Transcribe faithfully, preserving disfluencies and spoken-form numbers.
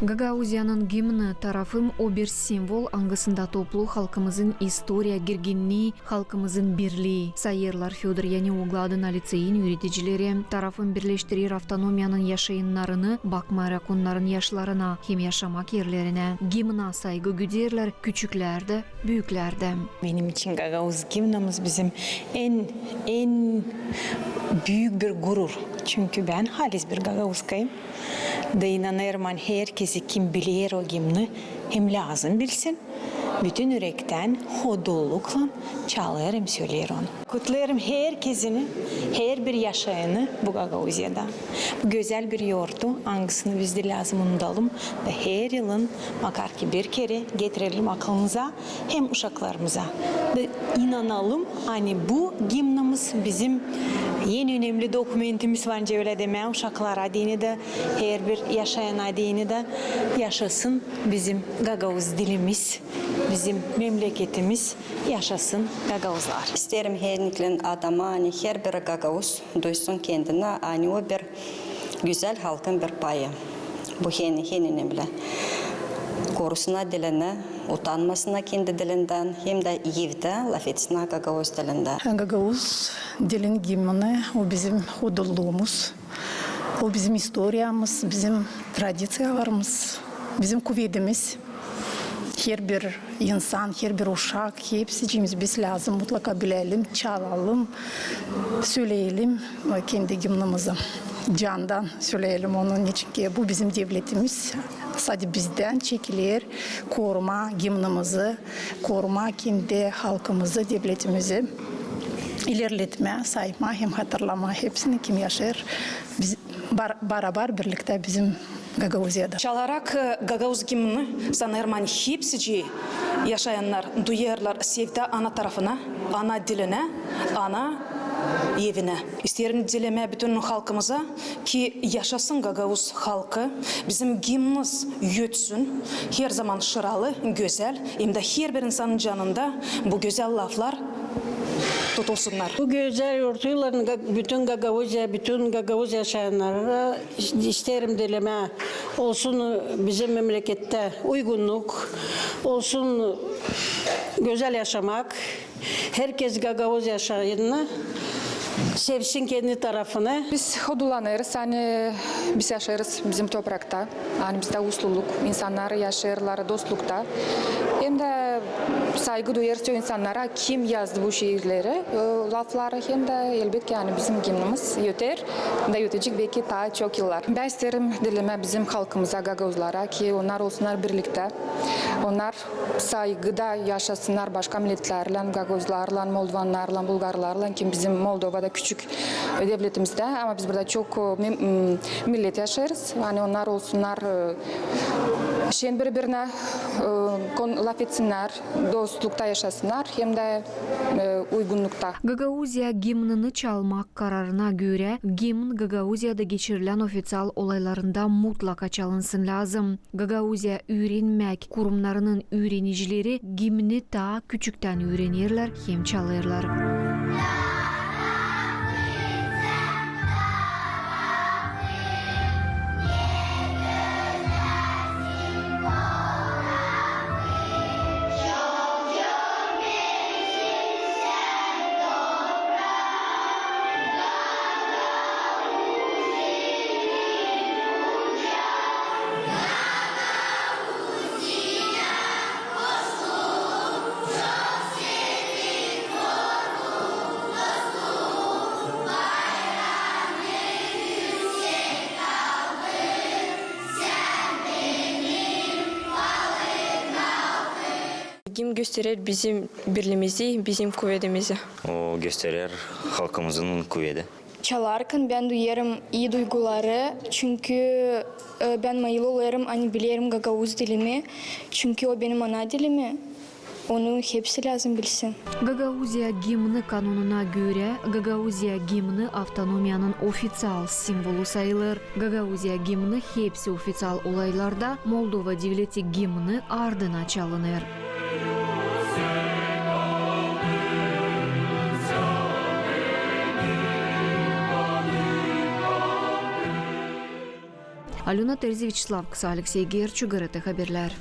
Gagauziyanın gimnı tarafım o bir simvol, angısında toplu halkımızın istoriya girginnii, halkımızın birlii. Sayêrlar Födor Yanîoglu adına liţeyin üüredicileri. Tarafım birleştirer avtonomiyanın yaşayannarını, bakmayarak onnarın yaşlarına hem yaşamak erlerinä. Gimna saygı güderlär küçüklär dä, büüklär dä. Benim için gagauz gimnımız bizim en, en büük bir gurur. Çünkü bän halis bir gagauzkayım. Da inanêrım, ani herkezi, kim biler o gimnı, hem lääzım bilsin, bütün ürektän, hodulluklan çalêr hem söleer onu. Kutlêêrım herkezini, herbir yaşayanı bu Gagauziyada. Bu gözäl bir yortu, angısını biz diil lääzım unudalım da her yılın makar ki bir kerä getirelim akılımıza hem uşaklarımıza. Da inanalım, ani bu gimnımız bizim en önemli dokumentimiz var, nicä ölä demää, uşaklara deyni dä, herbir yaşayana deyni dä: yaşasın bizim gagauz dilimiz, bizim memleketimiz, yaşasın gagauzlar. İsteerim herniklän adama, ani herbir gagauz duysun kendinä, ani o bir gözäl halkın bir payı. Bu en, en önemli. Korusun dilinä, utanmasın kendi dilindän, hem dä evdä lafetsin gagauz dilindä. Gagauz dilin gimnı, o bizim hodulluumuz, o bizim istoriyamız, bizim tradiţiyalarımız, bizim kuvedimiz. Herbir insan, herbir uşak, hepsicimiz biz lääzım mutlaka bilelim, çalalım, söleyelim kendi gimnımızı. Candan söleyelim onu, neçin ki bu bizim devletimiz. Sade bizdän çekiler korumaa gimnımızı, korumaa kendi halkımızı, devletimizi ilerletmää, saymaa hem hatırlamaa hepsini, kim yaşêêr biz, bar-, barabar birliktä bizim Gagauziyada. Çalarak, e, gagauz gimnını, sanêrım, ani hepsicii yaşayannar duyêrlar sevdä ana tarafına, ana dilinä, ana evinä. İsteerim dilemää bütün halkımıza, ki yaşasın gagauz halkı, bizim gimnımız ötsün, herzaman şıralı, gözäl, hem dä herbir insanın canında bu gözäl laflar tutulsunnar. Bu gözäl yortuylan Ga-, bütün Gagauziya, bütün gagauz yaşayannara isteerim dilemää: olsun bizim memlekettä uygunnuk, olsun gözäl yaşamak, herkez gagauz yaşayanını sevsin kendi tarafını. Biz hodullanêrız, ani biz yaşêêrız bizim toprakta, ani bizdä usluluk, insannar yaşêêrlar dostlukta. Hem dä saygı duyêrız o insannara, kim yazdı bu şiirleri, e, lafları, hem dä elbetki, ani bizim gimnımız öter da ötecek beki taa çok yıllar. Bän isteerim dilemää bizim halkımıza, gagauzlara, ki onnar olsunnar birliktä, onnar saygıda yaşasınnar başka milletlärlän, gagauzlarlan, moldovanlarlan, bulgarlarlan, kim bizim Moldovada küçük devletimizdä, ama biz burada çok, e, mi-, m-, millet yaşêêrız. Ani onnar olsunnar, e, şen biri-birinä, e, kon-, lafetsinnär, dostlukta yaşasınnar, hem dä, e, uygunnukta. Gagauziya gimnını çalmak kararına görä, gimn Gagauziyada geçirilän ofiţial olaylarında mutlaka çalınsın lääzım. Gagauziya üürenmäk kurumnarının üürenicileri gimni taa küçüktän üürenerlär hem çalêrlar. Gimn gösterer bizim birliimizi, bizim kuvedimizi. O gösterer halkımızın kuvedi. Çalarkan bän duyêrım ii duyguları, çünkü, e, bän mayıl olêrım, ani bilerim gagauz dilimi, çünkü o benim ana dilimi. Onu hepsi lääzım bilsin. Gagauziya gimni kanonuna görä, Gagauziya gimni avtonomiyanın ofiţial simvolu sayılêr. Gagauziya gimni hepsi ofiţial olaylarda Moldova devleti gimni ardına çalınêr. Alöna Terzi, Vyaçeslav Kısa, Aleksey Gerçu, GRT Haberlär.